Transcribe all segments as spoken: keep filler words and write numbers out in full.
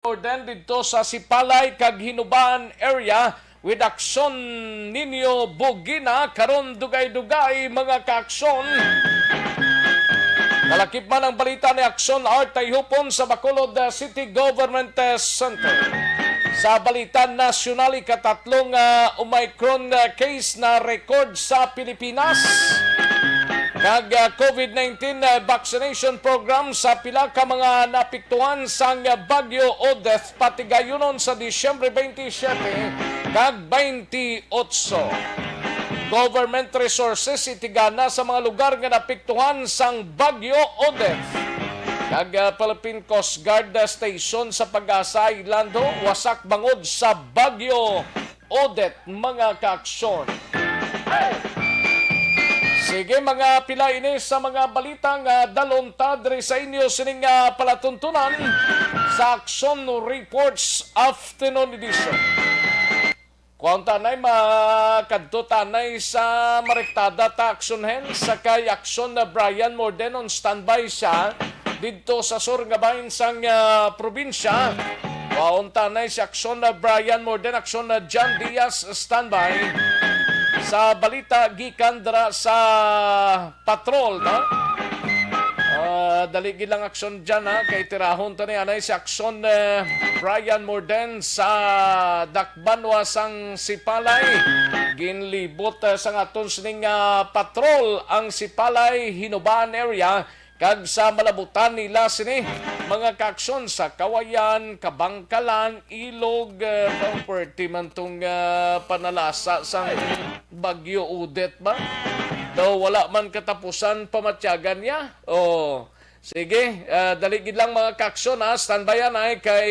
Orden didto sa Sipalay kag Hinubaan area with Aksyon Ninyo Bugina. Karon dugay-dugay, mga kaaksyon. Kalakip man ang balita ni Aksyon Art Tayhupon sa Bacolod, uh, City Government, uh, Center. Sa balita nasyonal, ikatatlo nga Omicron, uh, case na record sa Pilipinas. Kag, uh, COVID nineteen, uh, vaccination program sa pila ka mga naapektuhan sang Bagyo Odette patigayunon sa Disyembre twenty-seven kag twenty-eight. Government resources itigana sa mga lugar nga naapektuhan sang Bagyo Odette. Kag, ah, Philippine Coast Guard Station sa Pag-asa Island, wasak bangod sa Bagyo Odette, mga kaaksyon. Sige, mga pila ini sa mga balita nga dalon ta diri sa inyo sining, ah, palatuntunan sa Aksyon Reports Afternoon Edition. Kuwan tanay, makadto tanay sa Mariktada ta, Aksyon Hen, sa kay Aksyon na Brian Morden on standby siya didto sa sur nga bahin sang, ah, probinsya. Kuwaon tanay si Aksyon na Brian Morden, Aksyon na John Diaz, standby. Sa balita gikan dira sa patrol, no? Ah, dali gid lang, Aksyon, dyan, ha, kay tirahon ta ni anay si Aksyon, eh, Brian Morden sa Dakbanwa sang Sipalay. Ginlibot, eh, sang aton sining, ah, patrol ang Sipalay Hinubaan area, kag sa malabutan nila sini mga kaaksyon sa Kawayan, Kabangkalan, Ilog, eh, perti man tong, ah, panalasa sang Bagyo Odette ba? Daw wala man katapusan pamatyagan niya. Oh, sige, ah, dali gid lang, mga kaaksyon, ha. Standby anay kay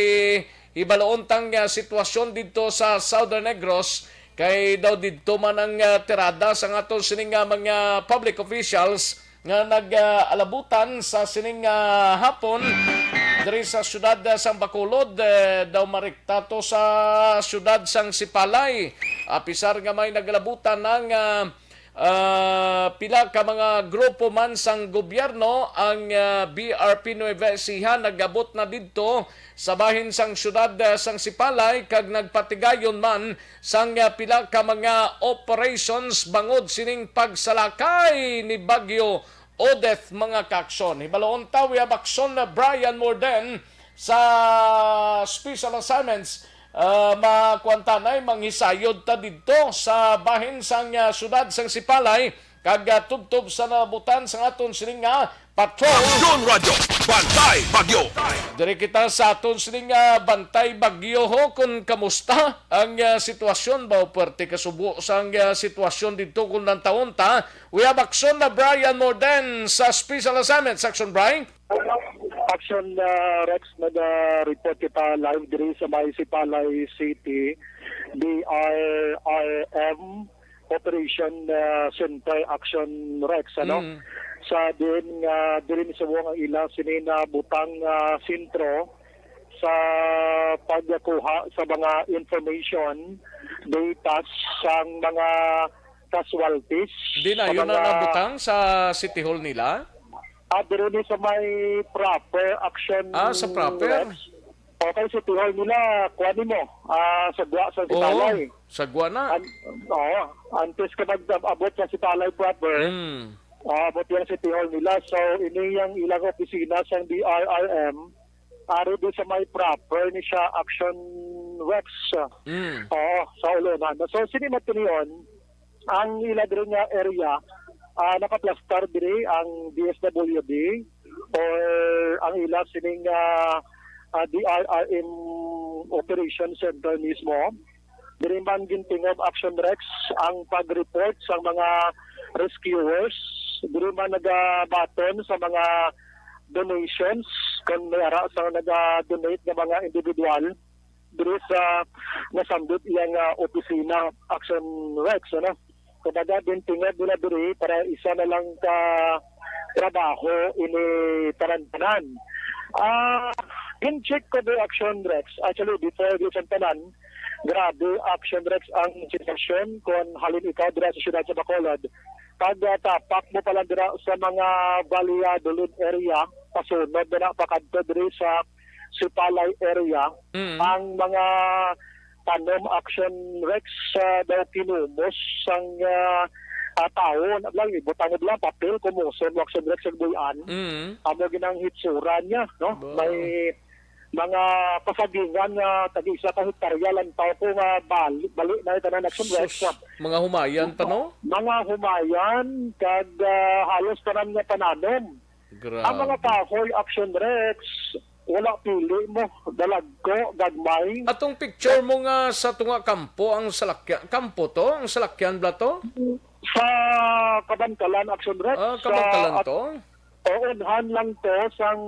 hibaloon tang, ah, sitwasyon didto sa Southern Negros, kay daw didto man ang, ah, tirada sang aton sining, ah, mga public officials nga nag-alabutan sa sining, ah, hapon diri sa siyudad, ah, sang Bacolod. Eh, daw marikta to sa siyudad sang Sipalay. Apisar nga may nagalabutan na nga, ah, pila ka mga grupo man sang gobyerno, ang, ah, B R P Nueva Ecija nag-abot na didto sa bahin sang siyudad, ah, sang Sipalay kag nagpatigayon man sang, ah, pila ka mga operations bangod sining pagsalakay ni Bagyo Odette, mga kaaksyon. Hibaloon ta, we have Aksyon na Brian Morden sa special assignments. Ah, makuwan tanay, manghisayod ta didto sa bahin sang, ah, siyudad sang Sipalay, kag, ah, tubtob sa nabutan sang aton sining nga patrol. Aksyon Radyo, Bantay Bagyo. Diri kita sa aton sining, ah, Bantay Bagyo, ho, kung kamusta ang, ah, sitwasyon ba, o pwerte kasubo sang, ah, sitwasyon didto kung nantawon ta. We have Aksyon na Brian Morden sa special assignment. Aksyon, Brian. Aksyon, ah, Rex, nag-report kita live diri sa may Sipalay City, B R R M Operation, ah, Center, Aksyon, Rex, ano? Mm. Sa din nga diri ni subong ang ila sini nabutang, ah, sentro sa pagkuha sa mga information, data sang mga casualties. Di na, sa yun na mga nabutang sa City Hall nila? Ah, diri ni sa may proper, Aksyon, Ah, sa proper? Rex. Okay, City Hall nila, kuha nimo, ah, sa gwa sa Oo, Sipalay. Sa gwa na. An-, oo, antes ka mag-abot sa Sipalay proper, Mm. ah, abot yung City Hall nila. So, ini yung ilang opisina sa B R R M, ari di sa may proper ni siya Aksyon, Rex. Mm. Oo, sa Ulunan. So, sini matinion, ang ila diri nga area, ah, nakaplastar diri ang D S W D or ang ila sining, ah, ah, D R R M Operation Center mismo. Diri man gintingob, Aksyon, Rex, ang pag-report sa mga rescuers. Diri man nagabaton sa mga donations kung may ara sa naga-donate nga mga individual diri sa nasambit iyang, ah, opisina, Aksyon, Rex, ano? Kumbaga, gintingog nila diri para isa na lang ka trabaho ini tanan-tanan. Ah, in-check ko diri, Aksyon, Rex. Actually, before di sa tanan, grabe, Aksyon, Rex, ang sitwasyon kung halin ikaw dira sa siyudad sa Bacolod. Pag, ah, tapak mo pala dira sa mga Valladolid area, pasunod na na pakadto diri sa Sipalay area, Mm. ang mga tanom, Action Rex, ah, daw kinumos sang, ah, ah, tawo. Ano lang, ibutang mo lang papel, kumuson mo, Action Rex, ang buy-an. Mm. Amo ginang hitsura niya, no? Ba. May mga kasagingan nga tag-isa ka hektarya lang tao ko nga bali, bali na tanan, Action Rex. Sus, mga humayan pa, no? Mga humayan, kag, ah, halos tanan nga pananom. Grabe. Ang mga kahoy, Action Rex, wala pili mo. Dalagko, gagmay. Atong picture mo nga sa tunga kampo ang salakyan. Kampo to? Ang salakyan bala to? Sa Kabankalan, Action Rex. Ah, Kabankalan Sa, to? Oo, unhan lang to sang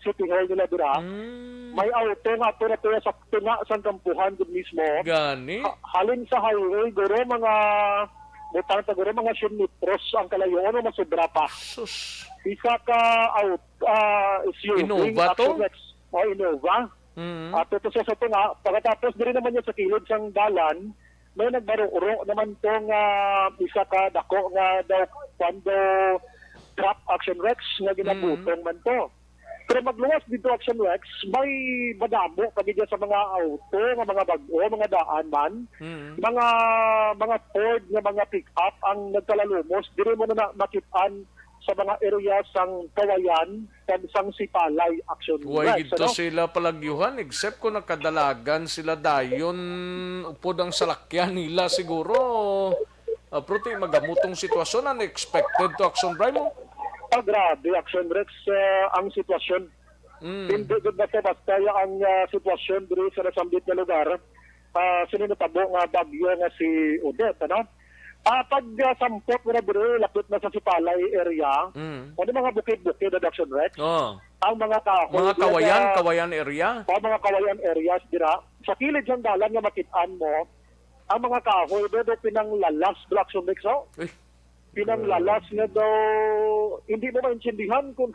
City Hall nila dira. Mm. May auto nga ato na to sa tunga sang kampuhan gud mismo. Gani? Ha-, halin sa highway, guro mga, butang ta guro mga siyam metros ang kalayo, ano, masubra pa. Sus. Isa ka out-, ah, S U V, Innova to? Action Rex. O, Innova. Mm. Ato to siya sa tunga. Pagkatapos, diri naman niya sa kilid sang dalan, may nagbaruro naman to nga isa ka dako nga daw, kuwan daw, truck, Action Rex, nga ginabutong Mm. man to. Pero magluwas dito, Action Rex, may madamo pa gid sa mga auto, nga mga bag-o, mga daan man, Mm. mga, mga Ford nga mga pick-up ang nagkalalumos. Diri mo na, na makit-an sa mga area sang Kawayan kag sang Sipalay, Action Way Rex, gito ano? Sila palagyuhan, except kung nakadalagan sila dayon, upod ang salakyan nila siguro. Ah, pero ti magamutong sitwasyon, unexpected to, Action Bray mo? Ah, grabe, Action Rex, ah, ang sitwasyon. Mm. Hindi gud basta-basta ya ang, ah, sitwasyon diri sa nasambit nga lugar. Ah, sini natabo nga bagyo nga si Odette, ano? Ah, pag, ah, sampot mo na diri, lapit na sa Sipalay area, Mm. ano, mga bukid-bukid, Action Rex? Oh. Ang mga kahoy, Mga diri Kawayan, sa Kawayan area? Oh, mga Kawayan areas dira. Sa kilid sang dalan nga makit-an mo, ang mga kahoy, diri daw pinanglalas, Action Rex, oh. Eh, pinanglalas nga daw, hindi mo maintindihan kung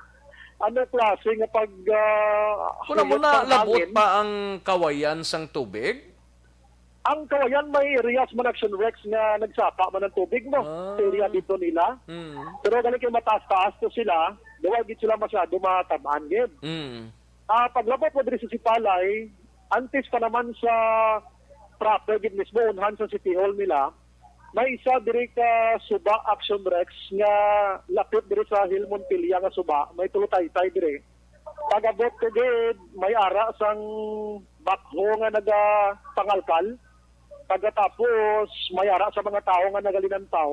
ano klase nga pag, ah, Kung amo huyot na sang labot hangin. Pa ang Kawayan sang tubig? Ang Kawayan may areas man, Action Rex, nga nagsapa man ang tubig mo Ah. sa area dito nila. Mm. Pero galing kay mataas-taas to sila, di wa gid sila masyado matab-an gid. Mm. Ah, paglabot mo diri sa Sipalay, antes pa naman sa proper gid mismo, unhan sa City Hall nila, may isa diri ka suba, Action Rex, nga lapit diri sa Hill Montilla nga suba, may tulo taytay diri. Pag-abot ko gid, may ara sang backhoe nga nagapangalkal. Pagkatapos, may ara sa mga tawo nga nagalinantaw.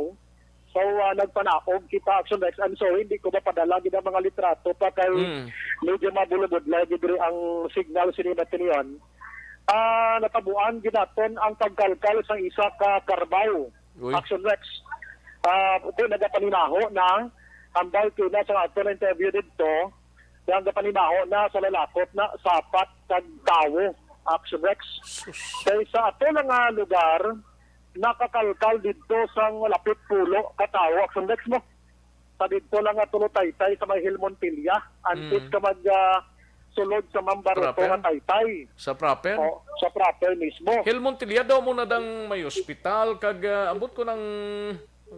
So, ah, nagpanaog kita, Action Rex. I'm sorry, hindi ko mapadala gid ang mga litrato pa kay Mm. medyo mabulabudlay gid diri ang signal sini natin yon. Ah, natabuan gid naton ang pagkalkal sa isa ka karbaw. Uy. Action Rex. Ah, okay, nagapaninaho na. Ambal ko na sa ato na interview dito. Nga nagapaninaho na sa lalakot na sapat kag tawo, Action Rex. Sus. Kay sa ato lang nga lugar, nakakalkal dito sang lapit pulo ka tawo, Action Rex mo. Sa dito lang nga tulo taytay sa may Hill Montilla, antes Mm. ka mag, ah, sulod sa Mambaroto Proper? Nga taytay. Sa proper? O, sa proper mismo. Hill Montilla daw mo na dang may ospital, kag, ah, ambot ko ng,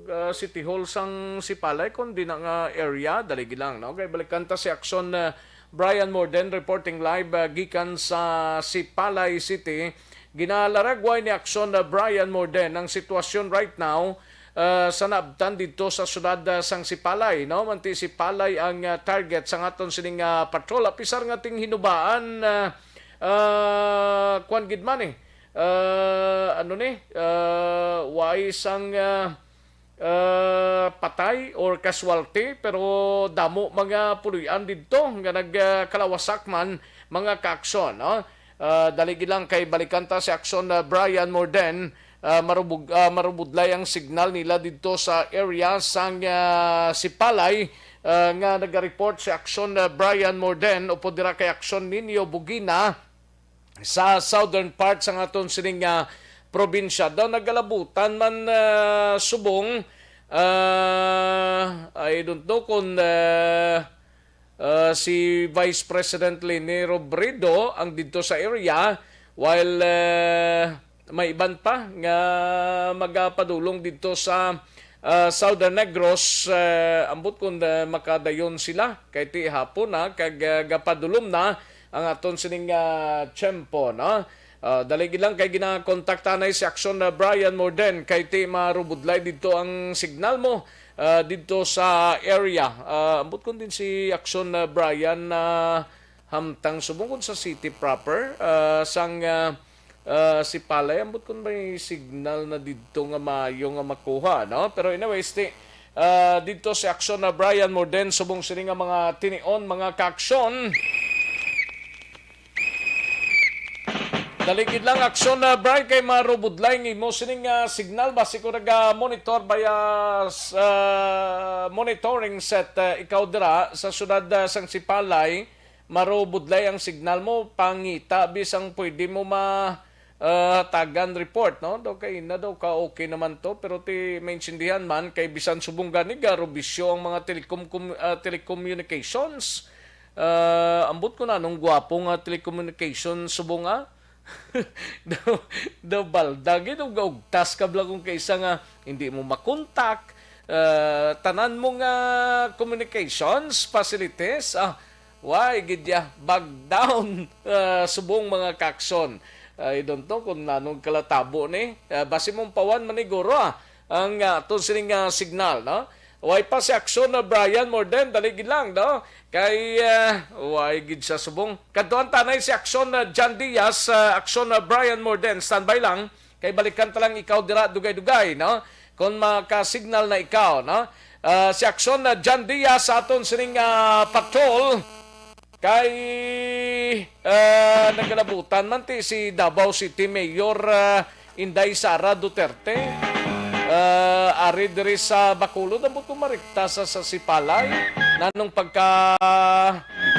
ah, City Hall sang Sipalay, kung di na nga area, daligi lang, no? Okay, balikan ta si Action, ah, Brian Morden, reporting live, ah, gikan sa Sipalay City. Ginalaragway ni Action, ah, Brian Morden ang sitwasyon right now, ah, sa naabtan didto sa siyudad, ah, sang Sipalay, no? Manti Sipalay ang, ah, target sang aton sining, ah, patrol. Apisar nga ting hinubaan, ah, ah, kwan gid man, eh. Ah, ano ni? Ah, way sang, ah, ah, patay or casualty, pero damo mga puloy-an didto nga nag, ah, kalawasak man, mga ka-aksyon, no? Ah, daligi lang kay balikan ta si Action, ah, Brian Morden, ah, marubog-, ah, marubudlay ang signal nila didto sa area sang, ah, Sipalay, ah, nga naga-report si Action, ah, Brian Morden upod dira kay Action Nino Bugina sa southern part sang aton sining, ah, probinsya. Daw nagalabutan man, ah, subong, ah, I don't know kung, ah, ah, si Vice President Leni Robredo ang didto sa area, while, ah, may iban pa nga magapadulong didto sa, ah, Southern Negros, ah, ambot kung, ah, makadayon sila. Kay ti hapon na, kag, ah, gapadulom na ang aton sining, ah, tiyempo, no? Ah, dali gid lang kay ginakontaktanay si Aksyon, ah, Brian Morden kay ti marubudlay didto ang signal mo, ah, didto sa area. Ah, ambot kon din si Aksyon, ah, Brian, ah, hamtang subong kon sa city proper, ah, sang, ah, ah, Sipalay, ambot kon may signal na didto nga maayo nga makuha, no? Pero anyways, ti, ah, didto si Aksyon na Brian Morden subong sini nga mga tinion, mga kaaksyon. Dali gid lang, Aksyon na Brian, kay marubudlay ang imo sining, ah, signal. Basi ko naga-monitor via s-, ah, monitoring set, ah, ikaw dira sa syudad, ah, sang Sipalay. Marubudlay ang signal mo, pangita bisang pwede mo ma, ah, tagan report, no? Daw kay na daw ka okay naman to, pero ti maintindihan man kay bisan subong gani garubisyo ang mga telecom-, com-, ah, telecommunications. Ah, ambot ko na nung gwapo nga telecommunication subong, ah. Daw, daw balda gid og, og tas ka bla kung kaisa nga hindi mo makontak, ah, tanan mo nga communications facilities, ah, why gid ya bag down, ah, subong mga kakson. I don't know kung nanong kalatabo ni. Ah, basi mong pawan maniguro, ah, ang, ah, aton sining, ah, signal, no? Way pa si Aksyon na Brian Morden, dali gid lang, no? Kay, ah, way gid sa subong. Kadtuan tanay si Aksyon na John Diaz, ah, Aksyon na Brian Morden, standby lang. Kay balikan ta lang ikaw dira, dugay-dugay, no? Kung makasignal na ikaw, no? Ah, si Aksyon na John Diaz sa aton sining, ah, patrol. Kay, ah, nagalabutan man ti si Davao City Mayor, ah, Inday Sara Duterte, ah, ari diri sa Bacolod, ambot kung marikta sa, sa Sipalay, nanong pagka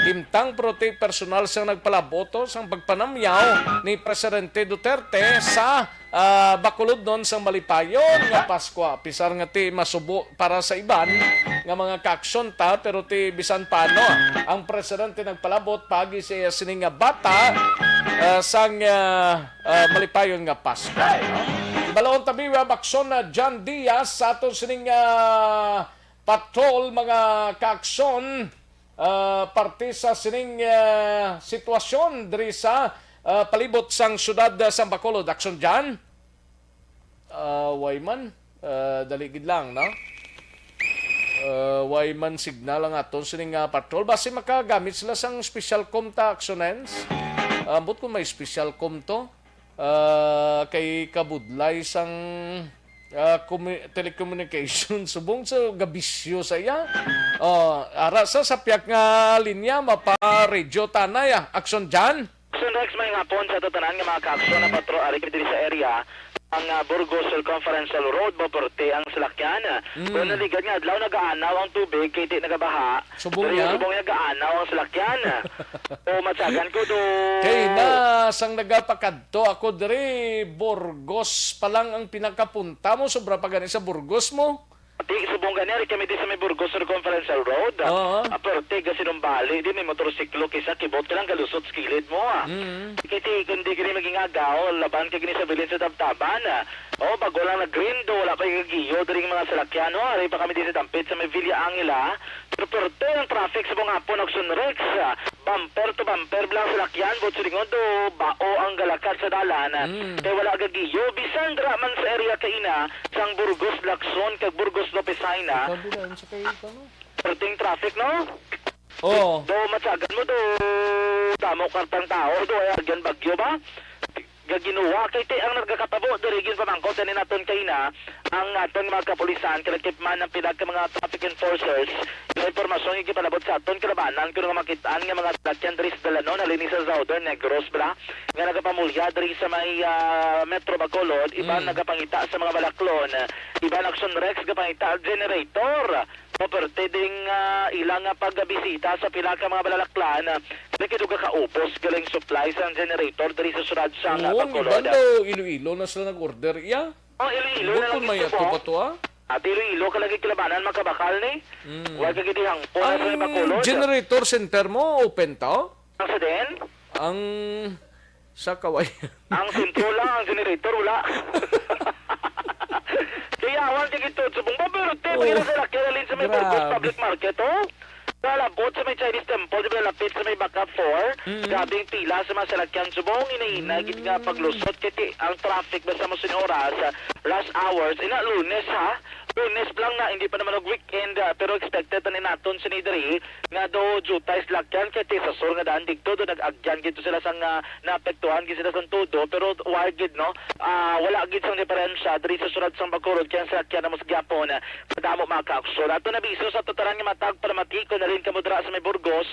himtang, pero ti personal siyang nagpalaboto sang pagpanamyaw ni Presidente Duterte sa, ah, Bacolodnon sang malipayon nga Paskwa. Pisar nga ti masubo para sa iban nga mga kaaksyon ta, pero ti bisan paano, ang presidente nagpalabot paagi sa iya sini nga bata, ah, sang, ah, ah, malipayon nga Pasko. Ibalon tabi, Web Aksyon na John Diaz sa aton sining, ah, patrol, mga kaaksyon, ah, parte sa sining, ah, sitwasyon diri sa, ah, palibot sang siyudad, ah, sang Bacolod. Aksyon, John? Ah, way man. Ah, dali gid lang, no? Ah, way man signal ang aton sining, ah, patrol. Basi makagamit sila sang special com ta, Aksyon Ends. Ah, ambot kung may special com to. Ah, kay kabudlay sang, ah, commu-, telecommunication. Subong sa gabisyo sa iya. Oh, ara sa sapyak nga linya, mapa-radio tanay, ah. Aksyon, John? Aksyon, Rex, may hapon sa tanan nga mga kaaksyon na patro ari kami diri sa area ang, ah, Burgos Circumferential Road, maperti ang salakyan. Mm. Pero naligad nga adlaw, nagaanaw ang tubig, kay di nagabaha. Subong Pero niya? Subong niya gaanaw ang salakyan. O, matyagan ko do. Kay na, sang nagapakadto ako diri, Burgos pa lang ang pinakapunta mo, sobra pa gani sa Burgos mo. Ti, subong gani, ari kami di sa may Burgos Circumferential Road. Oo. Ah, pero ti, gasinumbali, di may motorsiklo, kisa kibot ka lang, galusot sa kilid mo, ah. Mm. Kay ti, kung di gani maging agaw, laban ka gani sa bilin sa tabtaban, ah. Oh, bago lang nag-green do, wala pa yung giyo, diri mga salakyan, no? Ari pa kami di sa Dampit, sa may Villa Angela. Pero, pero ti, ang traffic sa mga hapon, Aksyon Rex, ah. Bumper to bumper bala ang salakyan, buot silingon do bao ang galakad sa dalan. Mm. Kay wala gagiyo, bisan dira man sa area kaina, sang Burgos Lacson kag Burgos Lopez Jaena. Ikaw din, ano sa kay ikaw, no? Perting traffic, no? Oo. Do, matyagan mo do, damo kartang tao, do, ay agyan bagyo ba? Gaginuwa, kay ti ang nagakatabo, diri gyud pamangkot, ani naton kaina, ang aton mga kapulisan, kalakip man ang pila ka mga traffic enforcers, sa impormasyon nga gipalabot sa aton kalabanan, kuno nga makit-an nga mga salakyan diri sa dalanon, halin sa Southern Negros, bala, nga nagapamulya diri sa may, ah, Metro Bacolod, iban Mm. nagapangita sa mga balaklon, iban Aksyon Rex gapangita generator. Maperte ding, ah, ila nga pagbisita sa pila ka mga balalaklan, ah, nagkiduga ka ubos galing supply sang generator diri sa syudad sang Oo, ang Bacolod. Iban daw Iloilo na sila nag-order, iya? Oh, Iloilo na Bukod lang may ito ato po. Pa to, ah? At Iloilo ka lagi kilabanan, makabakal ni. Mm. Wala ka gidihang po na sa Ang Bacolod. Generator center mo, open to? Ang sa din? Ang sa Kaway. Ang sentro lang, ang generator, wala. Kaya awan, sige, to, subong ba, pero te, Oo. Pag sa lakyan, alin sa may Grabe. Burgos Public Market, oh? Palabot sa may Chinese Temple, di ba, lapit sa may Baca four? Mm. Grabing pila sa mga salakyan subong, hinay-hinay gid nga paglusot, kay ti-, ang traffic basta mo sin oras, ah, rush hours. Ina, Lunes, ha? Lunes lang na, hindi pa naman og weekend, ah, pero expected na ni naton sini diri nga do jutay salakyan, kay ti sa sur nga daan didto, do nag-agyan gid to sila sang, ah, naapektuhan gid sila sang todo, pero wala gid, no? Ah, wala gid sang diferensya diri sa syudad sang Bacolod, kay ang salakyan na mas gyapon, ah, kadamo, mga kaaksyon. Ato na biso sa tutaran nga matag palamati, kung nalin kamo dira sa may Burgos,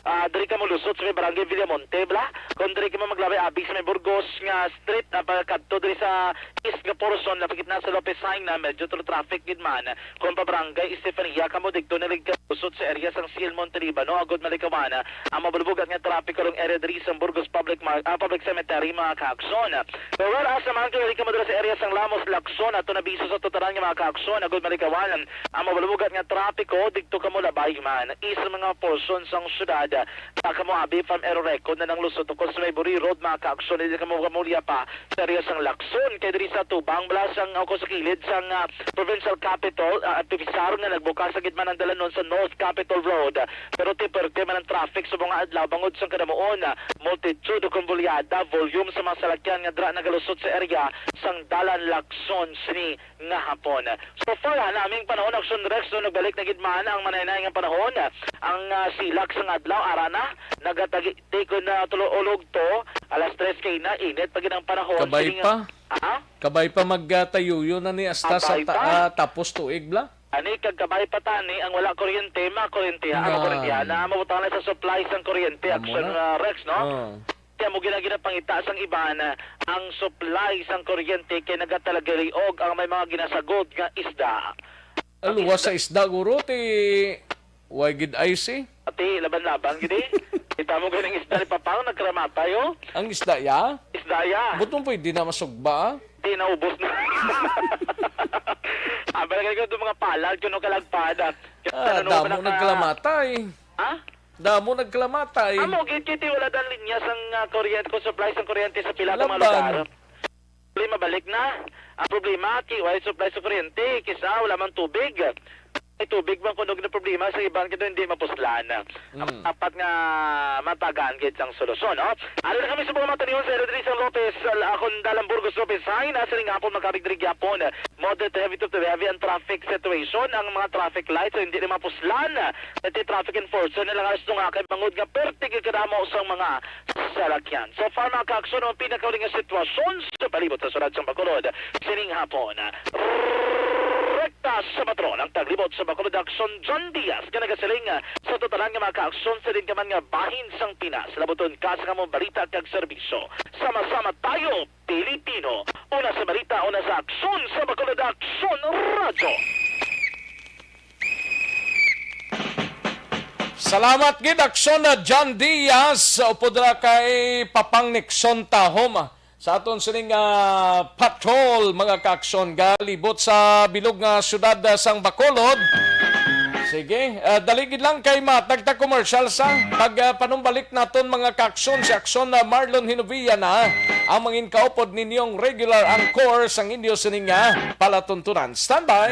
ah, diri kamo lusot sa may barangay Villamonte, bla? Kung diri kamo maglabay abi sa may Burgos nga street, ah, pagkadto diri sa east nga portion, lapit na sa Lopez Jaena, medyo through traffic gid man. Kung pa barangay Estefania kamo, didto na lig lusot sa area sang Silmon Talibano, agud malikawan ang mabalubugat nga traffic karong area diri sa Burgos Public Mar-, ah, Public Cemetery, mga kaaksyon. Pero whereas naman kung diri kamo dira sa area sang Lamos, Lacson, ato na biso sa tutaran nga mga kaaksyon, agud malikawan ang mabalubugat nga trapiko, didto kamo labay man is mga portion sang syudad. Sa kamo abi from Eroreco na nang lusot ko sa may Buri Road, mga kaaksyon, hindi kamo kamulya pa sa area sang Lacson, kay diri sa tubang bala sang, o sa kilid sang, ah, provincial capital, ah, Antivisar nga nagbukas sa gid man ang dalanon sa North Capitol Road. Pero ti perte man ang traffic sa mga adlaw bangod sang kadamuon, ah, multitude o kumbulyada volume sa mga salakyan nga dira nagalusot sa area sang Dalan Lacson sini nga hapon. So far, ha, naming panahon, Action Rex, no, nagbalik na gid man ang manay-nay nga panahon. Ang, ah, silak sang adlaw, ara na, nagatagi-, tikon na tulo ulog to, alas tres kay na, init pa gid ang panahon. Kabay Sige nga, pa. Ha? Kabay pa magtayuyo na ni hasta sa Kabay ta-, pa. ah, tapos tuig, bla? Ani, kag kabay pa tani, ang wala kuryente, makuryente, ah, Nga. makuryente, ah, na mabutang na sa supply sang kuryente, Amo Action, na. ah, Rex, no? Oh. Kaya mo gina-, ginapangita sang iban, ah, ang supply sang kuryente kay nagatalagaliog ang may mga ginasagod nga isda. Ang Luwas sa isda, guro, ti way gid ice, eh. Ati, laban-laban gid, eh. Kita mo ganing isda ni Papang, nagkaramatay, oh. Ang isda, ya? Isda, ya. Buto pwede na masugba, ah. Di, naubos na. Ang barangay ko, itong mga palad, kuno kalagpad, ah. Ah, Ano damo naman ang, nagkalamatay. Ha? Damo nagkalamatay. Amo, gid, kiti wala dan linya sang, ah, kuryente, kung supply sang kuryente sa pila ka mga Laban. lugar. Problema, balik na. Ang problema, ki-, wala supply sa kuryente, kisa wala man tubig. May tubig man kuno na problema sa iban, kito hindi mapuslan. Mm. Dapat nga matagaan gid sang solusyon, no? Ano na kami sa mga mataniyon sa Rodriguez Lopez, ah, akong Dalang Burgos Lopez, ay nasa ring hapon, magkabig diri gyapon. Moderate to heavy to heavy ang traffic situation. Ang mga traffic lights, so hindi na mapuslan. Iti traffic enforcer na lang alas nga kay bangod nga perti gid kadamo sang mga salakyan. So far, mga kaaksyon, ang pinakauling nga sitwasyon sa palibot sa syudad sang Bacolod sining hapon. Rekta sa patron ang taglibot sa Bacolod Action, John Diaz, nga nagasiling sa tutaran nga mga kaaksyon sa din ka man nga bahin sang Pinas. Labuton ka sa among balita kag serbisyo. Sama-sama tayo, Pilipino. Una sa balita, una sa aksyon, sa Bacolod Action Radyo. Salamat gid, Aksyon na John Diaz. Upod ra kay Papang Nixon Tahom sa aton sining, ah, patrol, mga kaaksyon, galibot sa bilog nga syudad, ah, sang Bacolod. Sige, ah, dali gid lang kay matag ta commercial sa pag, ah, panumbalik naton, mga kaaksyon, si Aksyon na Marlon Hinovia na ang mangin kaupod ninyong regular anchor sang inyo sining, ah, palatuntunan. Standby!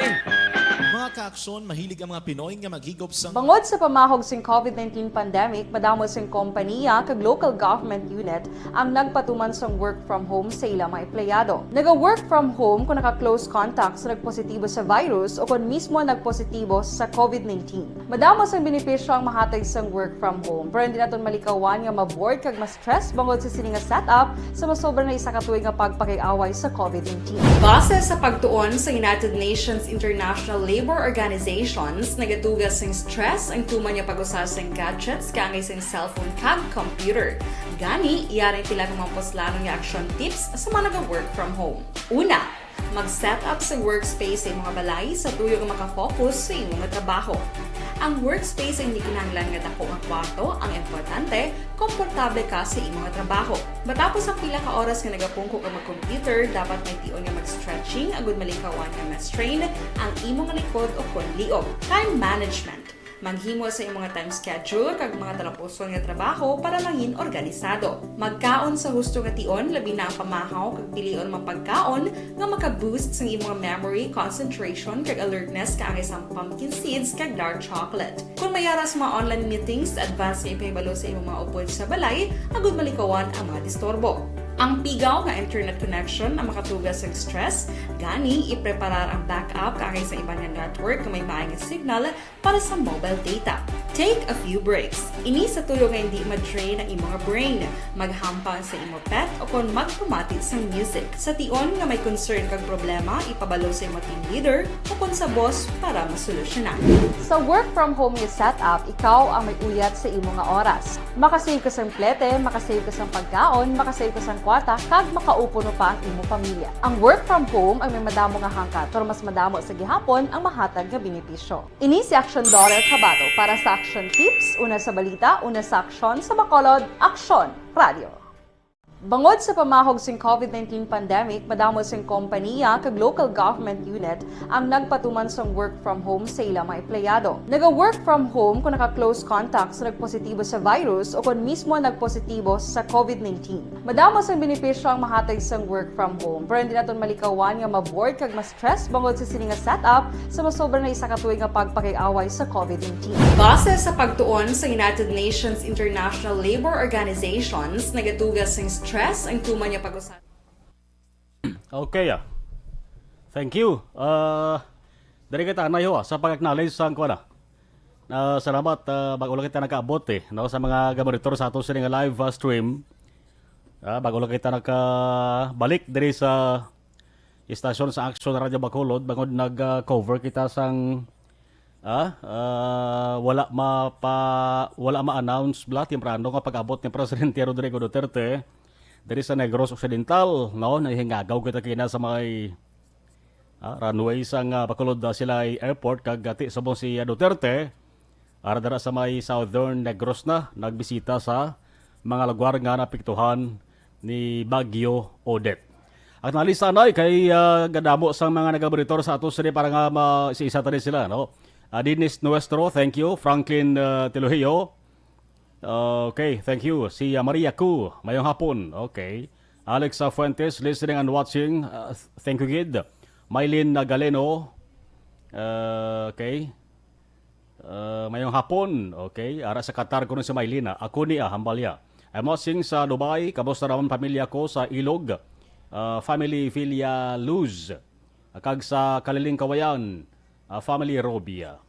Mga kaaksyon, mahilig ang mga Pinoy nga maghigop sang Bangod sa pamahog sing covid nineteen pandemic, madamo sing kompaniya kag local government unit ang nagpatuman sang work from home sa ila mga empleyado. Naga-work from home kon naka-close contact sa nagpositibo sa virus o kon mismo nagpositibo sa covid nineteen. Madamo sang benepisyo ang mahatag sang work from home, pero hindi naton malikawan nga ma-bored kag ma-stress bangod sa sini nga setup sa masobra na isa ka tuig nga pagpakig-away sa covid nineteen. Base sa pagtuon sa United Nations International Labor Organizations, nagatuga sing stress ang tuman nga pag-usa sing gadgets kaangay sing cellphone kag computer. Gani, yari pila ka mga puslanon nga action tips sa mga naga-work from home. Una, mag-set up sa workspace sa imong balay sa tuyo nga makafocus sa imong trabaho. Ang workspace ay hindi kinahanglan nga dako nga kwarto. Ang importante, komportable ka sa imong trabaho. Matapos ang pila ka oras nga nagapungko ka mag-computer, dapat may tion nga mag-stretching agud malikawan nga ma-strain ang imong likod o kon liog. Time management. Maghimo sa imo nga time schedule kag mga talapuson nga trabaho para mangin organisado. Magkaon sa husto nga tion, labi na ang pamahaw kag pilion mga pagkaon nga maka-boost sang imo nga memory, concentration, kag alertness kaangay sang pumpkin seeds kag dark chocolate. Kung may ara sa mga online meetings, advance nga ipahibalo sa imo mga upod sa balay agud malikawan ang mga disturbo. Ang pigaw nga internet connection ang makatugas sa stress, gani ipreparar ang backup kaangay sa iban nga network nga may maay nga signal para sa mobile data. Take a few breaks. Ini sa tuyo nga hindi ma-drain ang imo nga brain. Maghampang sa imo pet o kon magpamati sang music. Sa tion nga may concern kag problema, ipabalo sa imo team leader o kon sa boss para masolusyonan. Sa work from home nga setup, ikaw ang may uyat sa imo nga oras. Makasave ka sang plete, makasave ka sang pagkaon, makasave ka sang kwarta, kag makaupo no pa ang imo pamilya. Ang work from home ang may madamo nga hangkat, pero mas madamo sa gihapon ang mahatag nga benepisyo. Ini si Action Daughter Kabato para sa Action Tips, una sa balita, una sa aksyon, sa Bacolod, Aksyon Radio. Bangod sa pamahog sing covid nineteen pandemic, madamo sing kompanya kag local government unit ang nagpatuman sang work from home sa ila mga empleyado. Naga-work from home kung naka-close contact sa nagpositibo sa virus o kon mismo nagpositibo sa covid nineteen. Madamo sang benepisyo ang mahatag sang work from home, pero hindi naton malikawan nga ma-bored kag ma-stress bangod sa sini nga setup sa masobra na isa ka tuig nga pagpakig-away sa covid nineteen. Base sa pagtuon sa United Nations International Labor Organizations, nagatugas sang stress ang tuman nga pag-usab. Okay, ah. Thank you. Ah, diri kita, Nay, ho, ah, sa pag-acknowledge sa kuan, ah. Ah, salamat, ah, bag-o lang kita nakaabot, eh, no, sa mga gamonitor sa ato sini nga live, ah, stream. Ah, bag-o lang kita nakabalik diri sa istasyon sa Action Radio Bacolod, bangod nag, ah, cover kita sang, ah, ah, wala mapa-, wala ma-announce bala temprano nga pag-abot ni Presidente Rodrigo Duterte diri sa Negros Occidental, no? Nahingagaw kita kina sa may, ah, runway sang, ah, Bacolod, ah, Silay Airport, kag, ah, ti subong si, ah, Duterte, ara dira sa may Southern Negros na nagbisita sa mga lugar nga naapektuhan ni Bagyo Odette. At nalista na kay, ah, gadamo sang mga nagamonitor sa ato sini para nga ma-, si isa tani sila, no? Ah, Dennis Nuestro, thank you. Franklin, ah, Tilohio, okay, thank you. Si, ah, Maria Cu, mayong hapon. Okay. Alex, ah, Fuentes, listening and watching. Ah, th-, thank you, gid. Mylene, ah, Galeno. Ah, okay. Ah, mayong hapon. Okay. Ara sa Qatar kuno si Mylene, ah. Ako ni, ah, hambal ya. I'm watching sa Dubai. Kamusta naman pamilya ko sa Ilog? Ah, family Villa Luz. Kag sa Kaliling Kawayan, ah, family Robia.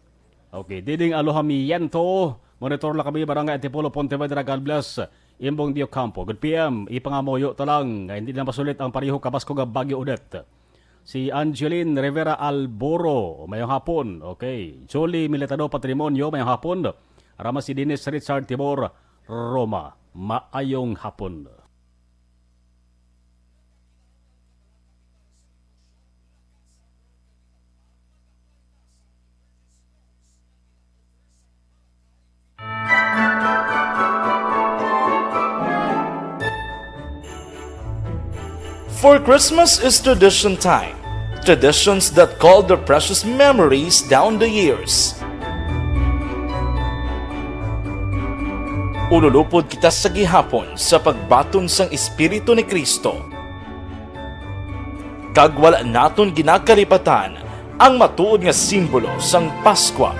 Okay, Diding Alohamiento, monitor lang kami, Barangay Antipolo, Pontevedra, God bless. Imbong Dio Campo, good P M, ipangamuyo ta lang nga hindi na masulit ang pareho kabasko nga Bagyo Odette. Si Angeline Rivera Alboro, mayong hapon. Okay, Jolie Militado Patrimonio, mayong hapon. Rama si Dennis Richard Tibor Roma, maayong hapon. For Christmas is tradition time. Traditions that call their precious memories down the years. Ululupod kita sa gihapon sa pagbaton sang Espiritu ni Cristo. Kag wala naton ginakalipatan ang matuod nga simbolo sang Paskwa,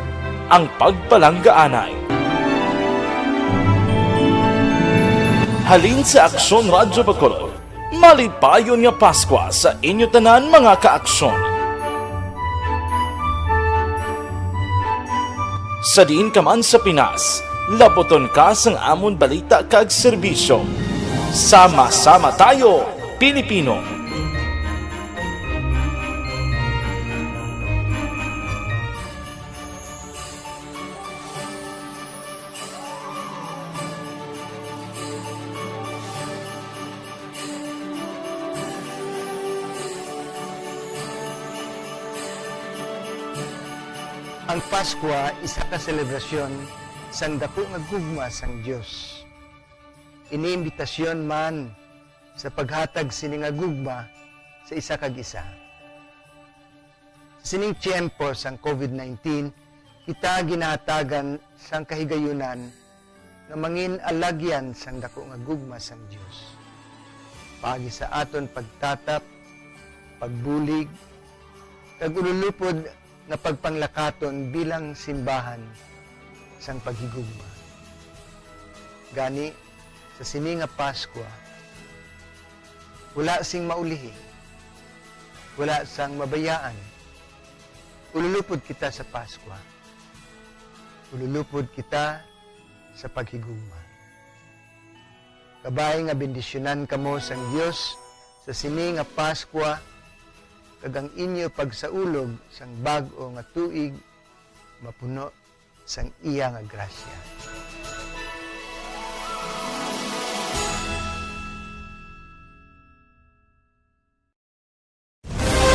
ang pagpalanggaanay. Halin sa Aksyon Radyo Bacolod, malipayon nga Paskwa sa inyo tanan, mga ka-aksyon. Sa diin ka man sa Pinas, labuton ka sang amon balita kag serbisyo. Sama-sama tayo, Pilipino! Ang Paskwa isa ka selebrasyon sang daku nga gugma sang Dios. Ini imbitasyon man sa paghatag sini nga gugma sa isa kag isa. Sa sining tiyempo sang COVID nineteen, Kita ginahatagan sang kahigayunan nga mangin-alagyan sang daku nga gugma sang Dios, paagi sa aton pagtatap, pagbulig, kag ululupod nga pagpanglakaton bilang simbahan sang paghigugma. Gani, sa sini nga Paskwa, wala sing maulihi, wala sang mabayaan. Ululupod kita sa Paskwa. Ululupod kita sa paghigugma. Kabay nga bendisyonan kamo sang Dios sa sini nga Paskwa, kag ang inyo pagsaulog sang bag-o nga tuig mapuno sang iya nga grasya.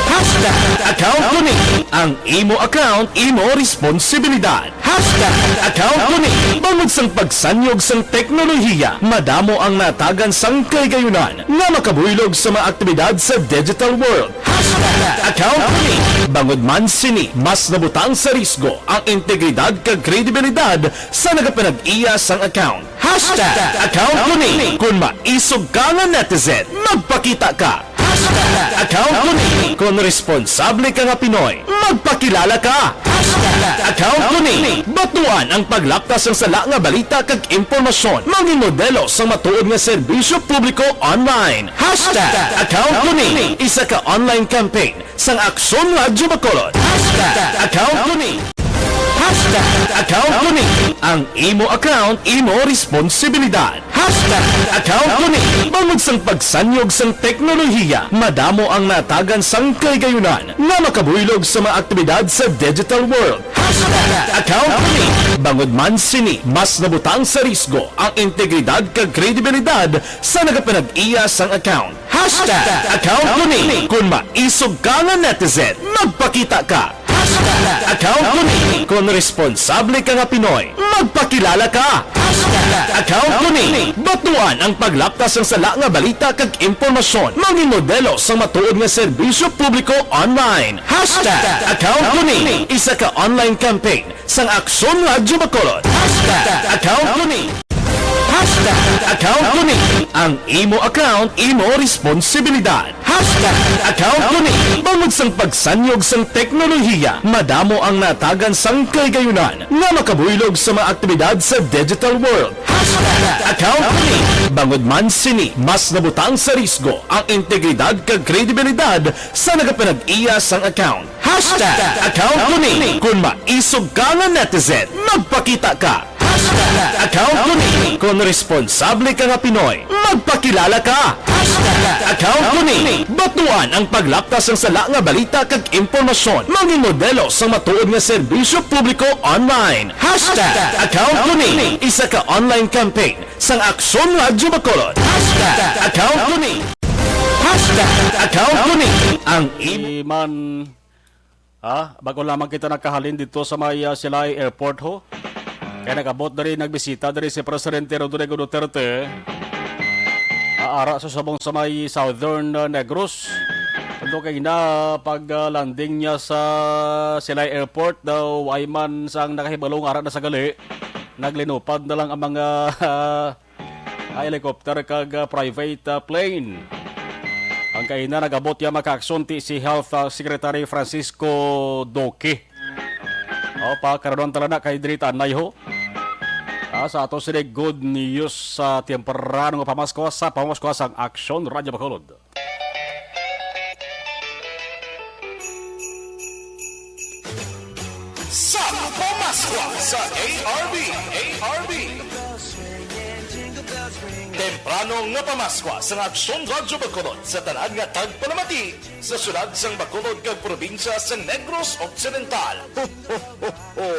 Hashtag account ko ni. Ang imo account, imo responsibilidad. Hashtag account ko ni. Bangod sang pagsanyog sang teknolohiya, madamo ang natagan sang kahigayunan nga makabuylog sa mga aktibidad sa digital world. Hashtag account ko ni. Bangod man sini, mas nabutang sa risgo ang integridad kag kredibilidad sa nagapanag-iya sang account. Hashtag account ko ni. Kung maisog ka nga netizen, magpakita ka. Hashtag account ko ni. Kung responsable ka nga Pinoy, magpakilala ka. Hashtag account ko ni. Batuan ang paglapta sang sala nga balita kag impormasyon. Mangin modelo sang matuod nga serbisyo publiko online. Hashtag account ko ni. Isa ka online campaign sang Aksyon Radyo Bacolod. Hashtag account ko ni. Hashtag account ko ni. Ang imo account, imo responsibilidad. Hashtag account ko ni. Bangod sang pagsanyog sang teknolohiya, madamo ang natagan sang kahigayunan nga makabuylog sa mga aktibidad sa digital world. Hashtag account ko ni. Bangod man sini, mas nabutang sa risgo ang integridad kag kredibilidad sa nagapanag-iya sang account. Hashtag account ko ni. Kung maisog ka nga netizen, magpakita ka. Hashtag account ko ni. Kung responsable ka nga Pinoy, magpakilala ka. Hashtag account ko ni. Batuan ang paglapta sang sala nga balita kag impormasyon. Mangin modelo sang matuod nga serbisyo publiko online. Hashtag account ko ni. Isa ka online campaign sang Aksyon Radyo Bacolod. Hashtag account ko ni. Hashtag account ko ni. Ang imo account, imo responsibilidad. Hashtag account ko ni. Bangod sang pagsanyog sang teknolohiya, madamo ang natagan sang kahigayunan nga makabuylog sa mga aktibidad sa digital world. Hashtag account ko ni. Bangod man sini, mas nabutang sa risgo ang integridad kag kredibilidad sa nagapanag-iya sang account. Hashtag account ko ni. Kung maisog ka nga netizen, magpakita ka. Hashtag account ko ni. Kung responsable ka nga Pinoy, magpakilala ka. Hashtag account ko ni. Batuan ang paglapta sang sala nga balita kag impormasyon. Mangin modelo sang matuod nga serbisyo publiko online. Hashtag account ko ni. Isa ka online campaign sang Aksyon Radyo Bacolod. Hashtag account ko ni. Hashtag account ko ni. Ang email. Iman, ah, bago lamang kita nakahalin dito sa may, ah, Silay Airport, ho. Kaya nag-abot diri, nagbisita diri si Presidente Rodrigo Duterte. Ah, ara sa subong sa may Southern, ah, Negros. Ando kay na pag, ah, landing niya sa Silay Airport daw, ay man sang nakahibalo nga ara na sa gali. Naglinupad na lang ang mga, ah, ah, helicopter kag, ah, private, ah, plane. Ang kaina nag-abot ya makaaksyon ti si Health, ah, Secretary Francisco Duque. O, pa, karon tala na kay diri tanay ho. Ah, sa ato sini good news sa temprano nga pamasko sa pamasko sang Aksyon Radyo Bacolod. Sa Pamaskwa sa A R B, A R B. Temprano nga pamaskwa sa Aksyon Radyo Bacolod sa tanan nga tagpalamati sa syudad sang Bacolod kag probinsya sa Negros Occidental. Ho, ho, ho, ho!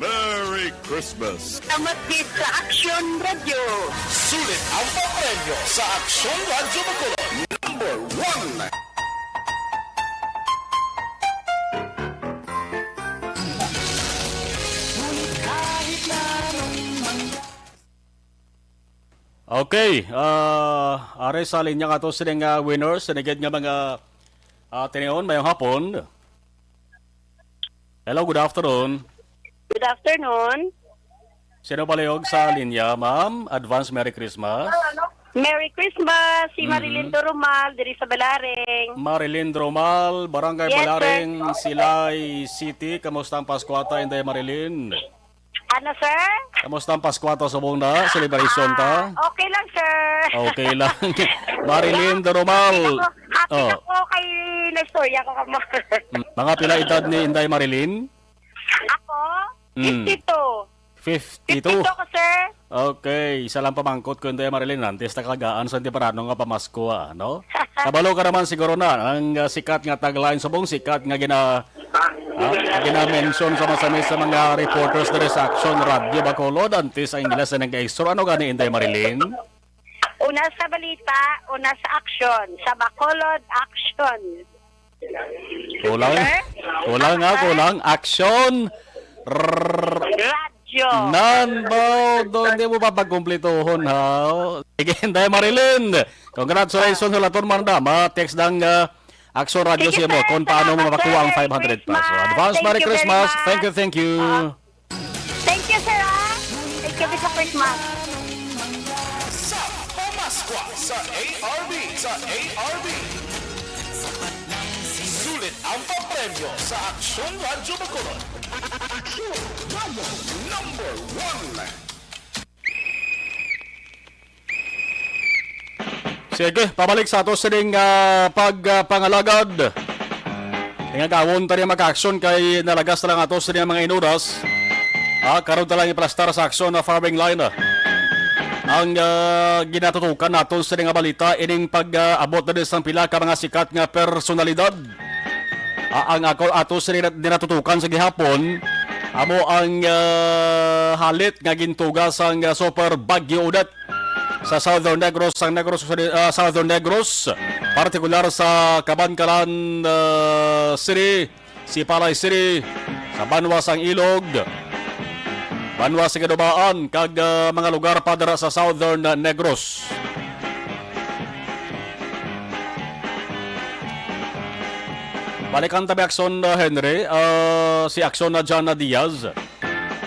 Merry Christmas! Tamat gid sa Aksyon Radyo. Sulit ang papremyo sa Aksyon Radyo Bacolod. Number one. Okay, ah, ari sa linya nga to sining, ah, winners, sinigid nga mga, ah, tinion, mayong hapon. Hello, good afternoon. Good afternoon. Sino palihog sa linya, ma'am? Advance Merry Christmas. Merry Christmas, si Mhm. Marilyn Durumal, diri sa Balaring. Marilyn Durumal, Barangay Yes, sir. Balaring, Silay City. Kamusta ang Paskwata, Inday Marilyn? Ano, sir? Kamusta ang Paskwata subong na? Celebration ta? Ah, okay lang, sir. Okay lang. Marilyn Durumal. Happy ako, happy Oh. ako kay naistorya ko kamo. Mm, mga pila edad ni Inday Marilyn? Ako? Mm. Fifty-two. Fifty-two? Fifty-two ko, sir. Okay, isa lang pamangkot ko, Inday Marilyn, antes ta kagaan sa temprano nga pamasko, ah, no? Kabalo ka naman siguro na, ang, ah, sikat nga tagline, subong sikat nga gina-, ah, gina-mention sa masamis sa mga reporters diri sa Action Radio Bacolod, antes ang Ingles na nag-extra. Ano gani, Inday Marilyn? Una sa balita, una sa aksyon. Sa Bacolod, action. Kulang. Sir? Kulang nga, Sir? Kulang. Action. Rrrr. Radyo. Nan ba? Do, hindi mo pa pagkumplituhon, ha? Sige, Inday Marilyn. Congratulations, hulaton man da. Ma-text dang, ah, Action Radio Sige, C M O sir. kung paano mo Salamat, makuha ang sir. Merry five hundred pesos. Christmas. Advance Thank Merry you very Christmas. much. Thank you, thank you. Ah, thank you, sir. Thank you, Mister Christmas. Sa Pamaskwa sa A R B, sa A R B. Sulit ang papremyo sa Aksyon Radyo Bacolod. Aksyon Radyo number one. Sige, pabalik sa ato sining, ah, pagpangalagad. Tingagawon ta niya mag-action kay nalagas na lang ato sining mga inuras. Ah, karon ta lang iplastar sa aksyon na farming line, ah. Ang, ah, ginatutukan naton sining nga balita, ining pag-abot na din sang pila ka mga sikat nga personalidad. Ah, ang ako, ato sini nat-, dinatutukan sa gihapon, amo ang, ah, halit nga gintuga sang, ah, Super Bagyo Odette sa Southern Negros, sang Negros, ah, Southern Negros, partikular sa Kabankalan, ah, City, Sipalay City, sa Banwa sang Ilog, Banwa sa Ginubaan, kag, ah, mga lugar pa dira sa Southern, ah, Negros. Balikan ta ba, Aksyon, uh, Henry, uh, si Aksyon na Jana Diaz.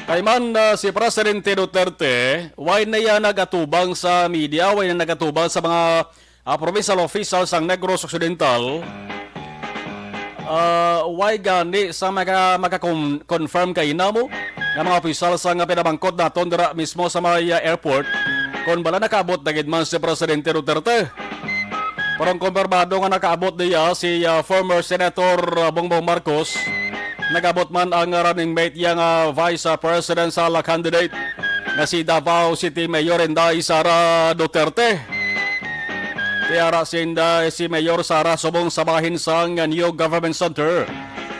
Kay man, uh, si Presidente Duterte, why na iya nagatubang sa media, why na nagatubang sa mga, uh, provincial officials sang Negros Occidental? Uh, why gani sa maka-, maka-con-, confirm kay namo nga mga opisyal sa nga pinamangkot naton dira mismo sa may, uh, airport, kung bala nakaabot na gid man si Presidente Duterte? Pero ang kumpirmado nga nakaabot niya si, ah, former Senator, ah, Bongbong Marcos, nag-abot man ang running mate niya nga vice, ah, presidential candidate nga si Davao City Mayor Inday Sara Duterte. Kay ara si Inday, si Mayor Sara subong sa bahin sang New Government Center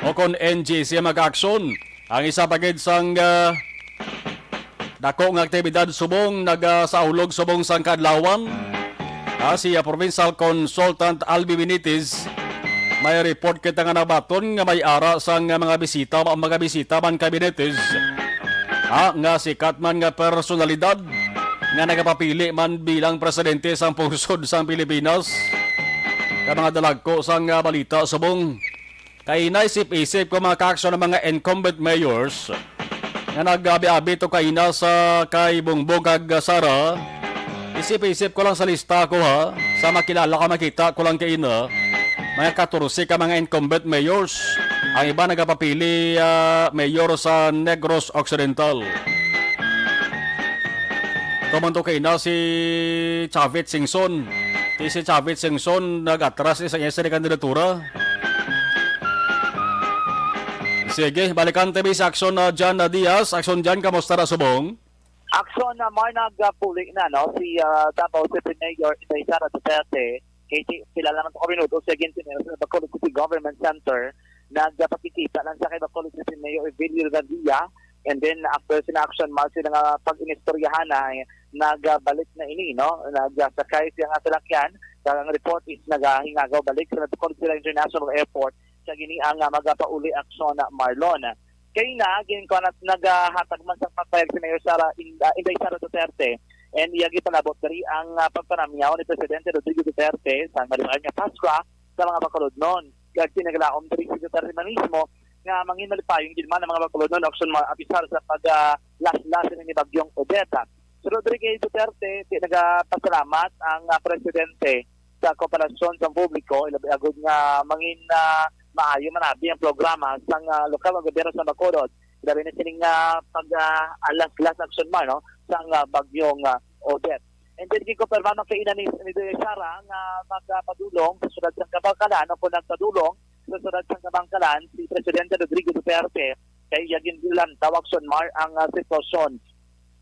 o kon N G C mag-aksyon. Ang isa pa gid sang, ah, dako nga aktibidad subong nagasaulog subong sang kaadlawan, ah, si, ah, Provincial Consultant Albi Benitez, may report kita nga nabaton nga may ara sang mga bisita, mga bisita man kay Benitez, ah, nga sikat man nga personalidad nga nagapapili man bilang presidente sang pungsod sang Pilipinas. Ka mga dalagko sang, ah, balita subong. Kay naisip-isip ko, mga kaaksyon, ang mga incumbent mayors nga nag-abi-abi to kaina sa kay Bongbong kag Sara. Isip-isip ko lang sa lista ko, ha, sa makilala ka, makita ko lang kaina, mga katorse ka mga incumbent mayors. Ang iba nagapapili, ah, mayor sa Negros Occidental. Tuman to kaina si Chavit Singson. Ti si Chavit Singson nag-atras ni sa iya sini kandidatura. Sige, balikan ta mi sa Aksyon na John na Diaz. Aksyon John, kamusta na subong? Aksyon na Mar, nagapuli na, no? Si, ah, Davao City Mayor Inday Sara Duterte, kay si, kilala man to kami, no? Siya gintinera sa Bacolod City Government Center. Nagpakikita lang sa kay Bacolod City Mayor Evelio Garcia. And then, after sina Aksyon Mar, sila nga pag-inistoryahan na, nagbalik na ini, no? Nagsakay siya nga salakyan. Kag ang report is nagahingagaw balik sa Bacolod City International Airport sa gini ang, ah, magapauli Aksyon na Marlon. Kay na, gin-, kuwan, nagahatag man sa pagpayag si Mayor Sara, In-, ah, Inday Sara Duterte, and iya gipalabot diri ang, ah, pagpanamyaw ni Presidente Rodrigo Duterte sa malipayon nga Paskwa sa mga Bacolodnon. Kag sinaglaom diri si Duterte man mismo nga mangin malipayon gid man ang mga Bacolodnon, Action Mar, apisar sa pag, ah, laslas ni Bagyong Odette. Sunod diri kay Duterte, ti nagapasalamat ang, ah, presidente sa kooperasyon sa publiko, ilabi agud nga mangin, ah, maayo man abi ang programa sang, ah, lokal nga gobyerno sa Bacolod, ilabi na sining, ah, pag, ah, alaslas, Action Mar, no, sang, ah, Bagyong, ah, Odette. And then, gikumpirma man kay ina ni, ni Sara nga magapadulong sa siyudad sang Kabankalan, o kung nagpadulong sa siyudad sang Kabankalan si Presidente Rodrigo Duterte, kay iya ginlantaw, Action Mar, ang, ah, sitwasyon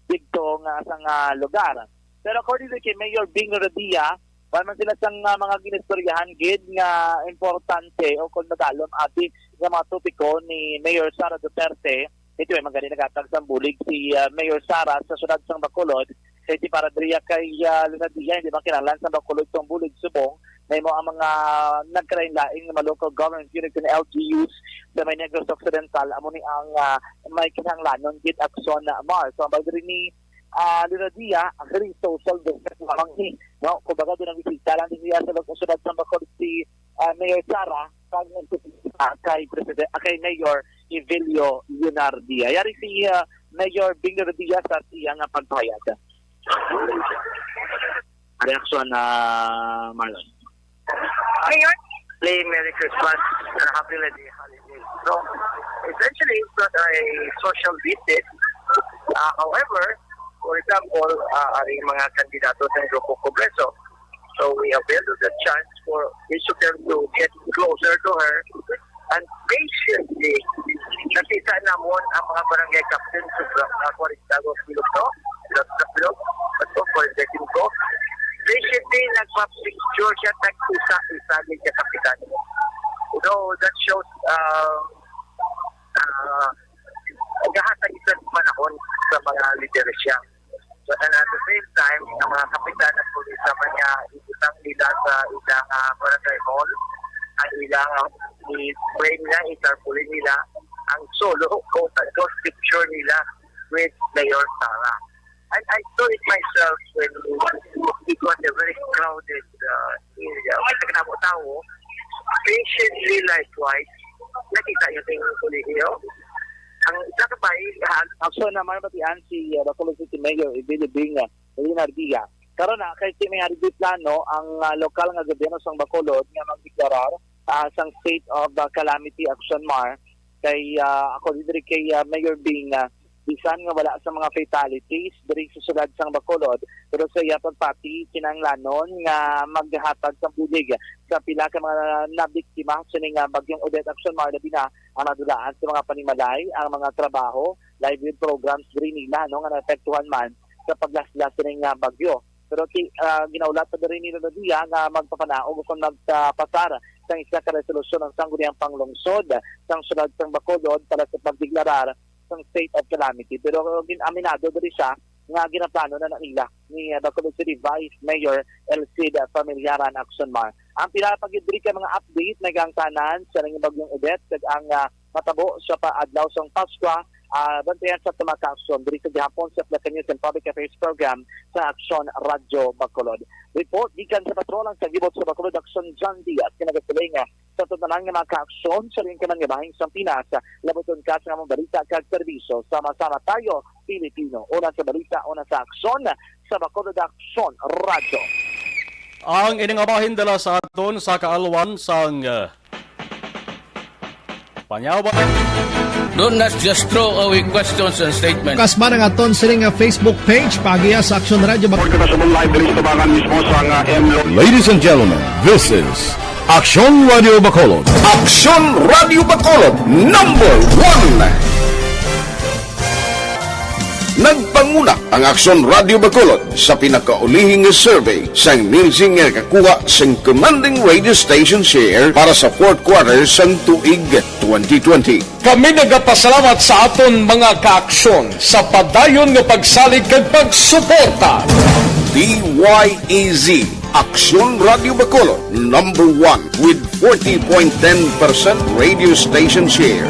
didto nga sang, ah, lugar. Pero according kay Mayor Bing Revilla, wala man sila sang, ah, mga ginistoryahan gid nga importante o kung madalom abi nga mga topiko ni Mayor Sara Duterte. Ito ay magani nagatag sang bulig si, ah, Mayor Sara sa siyudad sang Bacolod. Kay ti para diriya kay, ah, Leonardia, hindi man kinahanglan sa Bacolod sang bulig subong na imo ang mga nagkalain-lain nga mga local government units and L G Us sa may Negros Occidental, amo ni ang, ah, may kinahanglanon gid, Action Mar. So, ang bagay diri ni, ah, Leonardia, ang very social distance lamang ni, no? Kumbaga, doon ang bisita lang din niya sa loob ng syudad sa Bacolod si, ah, Mayor Sara, kag, ah, kay President, ah, kay Mayor Evelio Leonardia. Yari si, ah, Mayor Bing Leonardia sa iya nga pagpahayag. Reaksyon na, Marlon. Ngayon, play Merry Christmas and Happy Holiday. So, essentially, it's not a social visit. Uh, however, for example, uh, ang mga kandidato sa Grupo Kongreso, so we avail of the chance for each of them to get closer to her and patiently nakita namon ang mga barangay captain sa uh, Quarintagos Bilog, no? Bilog, Bilog, at po, Quarintagos. Patiently nagpa-picture siya, tag-isa-isa din siya kapitan. So, that shows uh, uh, naghahatag isa ng panahon sa mga lideres siya. But at the same time, ang mga kapitan at pulis naman niya, ibutang nila sa ilang ah, barangay hall, ang ilang ah, i-frame nila, i-tarpaulin nila ang solo, quote unquote, picture nila with Mayor Sara. And I saw it myself when it was a very crowded uh, area. May nagkatawo-tawo, patiently, likewise, nakita niya sa inyong kolehiyo. Ang isa ka pa, eh, ha- Action na mabatian si uh, Bacolod City Mayor Evelio Bing uh, Leonardia. Karon na, kay si Mayor di plano ang uh, lokal nga gobyerno sang Bacolod nga magdeklarar uh, sang state of uh, calamity, Action Mar. Kay uh, ako diri kay uh, Mayor Bing, uh, bisan nga wala sa mga fatalities diri sa siyudad sang Bacolod, pero sa iya pagpati, kinahanglanon nga maghatag sang bulig sa pila ka mga nabiktima sini nga Bagyong Odette, Action Mar, labi na ang nadulaan sa mga panimalay, ang mga trabaho, livelihood programs diri nila, no, nga naapektuhan man sa paglaslas sini nga bagyo. Pero ti, ah, ginaulat pa diri ni Leonardia nga magpapanaog kung magpasar sang isa ka resolusyon ang Sangguniang Panglungsod sang siyudad sang Bacolod para sa pagdeklarar sang state of calamity. Pero gin-, aminado diri siya nga ginaplano na, na nila ni, ah, Bacolod City Vice Mayor El Cid Familiaran, Action Mar. Ang pila pa gid diri ka mga update may kaangtanan sa nanging Bagyong Odette kag ang, ah, matabo sa pa-, adlaw sang Paskwa, ah, bantayan sa tuma ka aksyon diri sa gihapon sa Plaza News and Public Affairs Program sa Aksyon Radyo Bacolod. Report gikan sa patrol ang sa gibot sa Bacolod Aksyon, John Diaz, nga nagasiling sa tanan nga mga kaaksyon sa rin ka man nga bahing sang Pinas. Labuton ka sa mga balita kag serbisyo. Sama-sama tayo, Pilipino. Una sa balita, una sa aksyon, sa Bacolod Aksyon Radyo. Ang ini nga bahin dala sa aton sa kaalwan sang, uh, Panyawa. Do not just throw away questions and statements. Kasman ang aton sini nga Facebook page, pagiya sa Aksyon Radyo Bac- Report kita sa live diri sa tubangan mismo sa nga M Lo- Ladies and gentlemen, this is Aksyon Radio Bacolod. Aksyon Radio Bacolod, number one. Nagpanguna ang Aksyon Radio Bacolod sa pinakaulihi nga survey sang Nielsen nga nakakuha sang commanding radio station share para sa fourth quarter sang tuig twenty twenty. Kami nagapasalamat sa aton mga kaaksyon sa padayon nga pagsalig kag pagsuporta. D Y E Z, Aksyon Radio Bacolod, number one with forty point ten percent radio station share.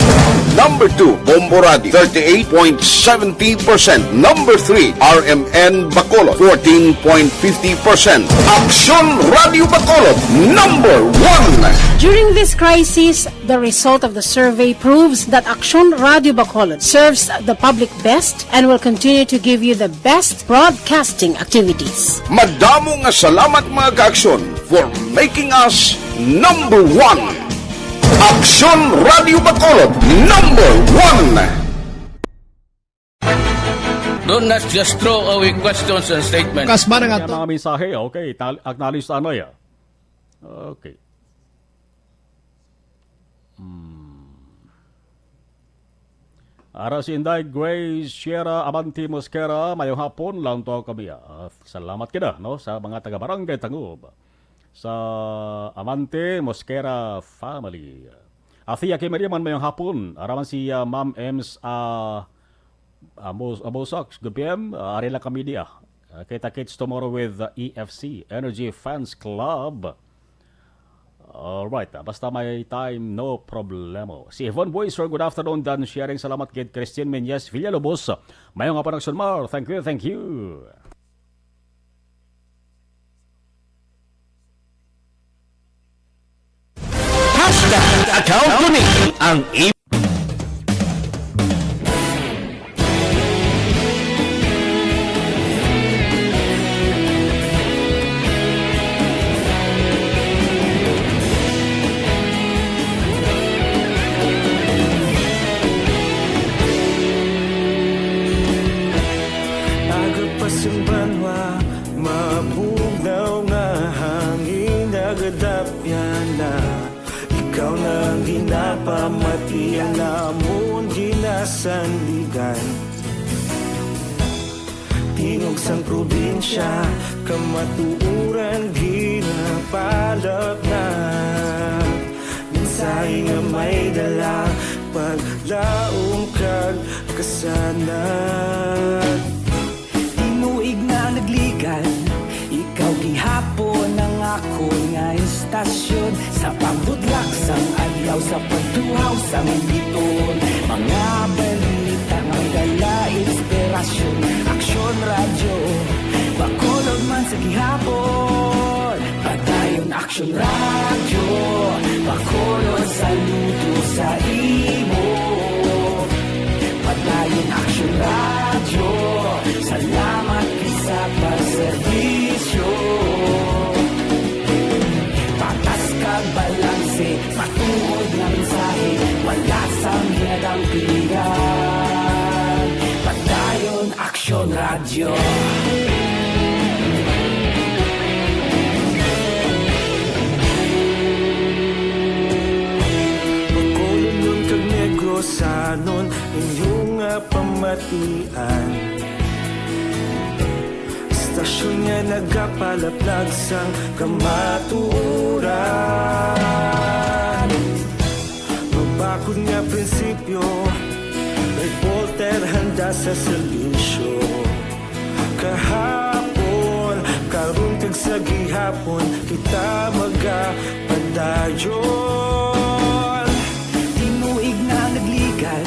Number two, Bombo Radio, thirty-eight point seventy percent. Number three, R M N Bacolod, fourteen point fifty percent. Aksyon Radio Bacolod, number one. During this crisis, the result of the survey proves that Aksyon Radio Bacolod serves the public best and will continue to give you the best broadcasting activities. Madamo nga salamat, mga ka-Aksyon, for making us number one. Aksyon Radio Bacolod, number one. Don't not just throw away questions and statements. Kasma na nga to. Mga mensahe, okay. Tal-, acknowledge ta, ano, ya? Okay. Hmm. Ara si Inday Grace Sierra Amanti Mosquera, mayong hapon lang to kami. Ah, salamat kita, no, sa mga taga Barangay Tangub, sa Amante Mosquera family. Afi Aki Mariaman, mayong hapon. Ara man si, ah, Ma'am Ems, ah, ah, Mos-, ah, Mosox, good P M. Ah, ari lang kami diya. Ah, kita-kits tomorrow with, ah, E F C, Energy Fans Club. Alright, ah, basta may time, no problemo. Si Yvonne Boyser, good afternoon, Dan Sharing. Salamat kay Christine Menyes Villalobos. Mayong nga panagsunmar. Thank you, thank you. Hashtag account ko ni ang i- Aga pa sang banwa, mabugnaw nga hangin, nagadapyan na. Ikaw na ang ginapamatian namon ginasandigan. Tingog sang probinsya, kamatuoran ginapalapnag. Mensahe nga may dala, paglaom kag kasanag. Tinuig na nagligad, ikaw gihapon ang akon nga istasyon. Sa pagbudlak sang adlaw, sa pagtuhaw sang bituon, mga balita nga may dala inspirasyon. Aksyon Radyo Bacolod man sa gihapon. Padayon Aksyon Radyo Bacolod, saludo sa imo. Padayon Aksyon Radyo, salamat gid sa pagserbisyo. Patas kag balanse, matuod nga mensahe, wala sang ginadampigan. Padayon Aksyon Radyo. Bacolodnon kag Negrosanon, inyo nga pamatian. Istasyon nga nagapalaplag sang kamatuoran. Mabakod nga prinsipyo, reporter handa sa serbisyo. Kahapon, karon kag sa gihapon, kita magapadayon. Tinuig na nagligad,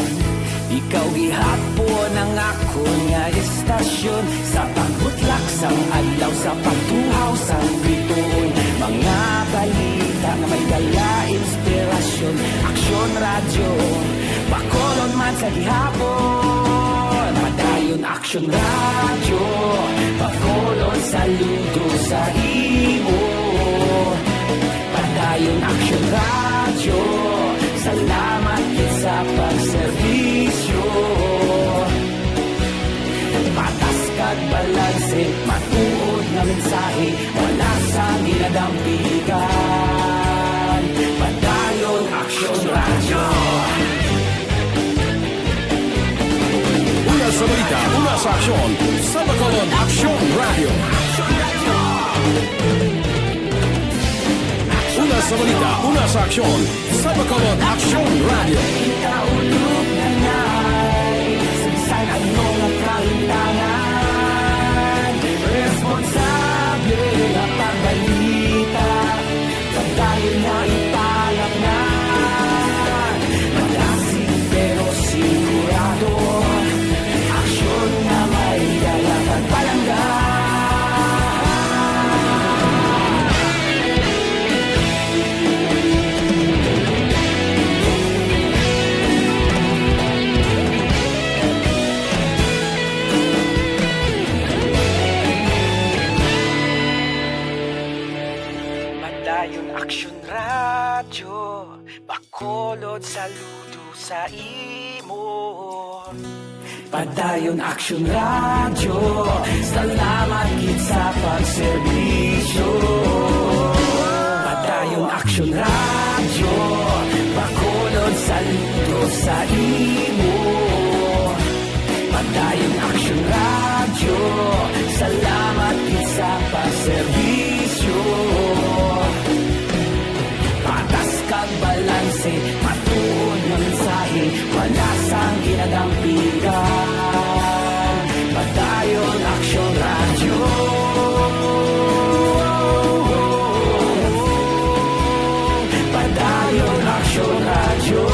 ikaw gihapon ang akon nga istasyon. Sa pagbutlak sang adlaw, sa pagtuhaw sang bituon, mga balita nga may dala inspirasyon. Aksyon Radyo Bacolod man sa gihapon. Padayon Aksyon Radyo Bacolod, saludo sa imo. Padayon Aksyon Radyo, salamat gid sa pagserbisyo. Patas kag balanse, matuod nga mensahe, wala sang ginadampigan. Padayon Aksyon Radyo. Una sa balita, una sa aksyon, sa Bacolod Aksyon Radyo. Una sa balita, una sa aksyon, sa Bacolod Aksyon Radyo. Ikaulog na ngay, sa bisan ano nga kahintangan, responsable nga pagbalita. Padayon na ipalapnag, malasig pero Radyo Bacolod, saludo sa imo. Padayon Aksyon Radyo, salamat gid sa pagserbisyo. Padayon Aksyon Radyo, Bacolod, saludo sa imo. Padayon Aksyon Radyo, salamat gid sa pagserbisyo. Patas kag balanse, matuod nga mensahe, wala sang ginadampigan. Padayon Aksyon Radyo. Padayon Aksyon Radyo.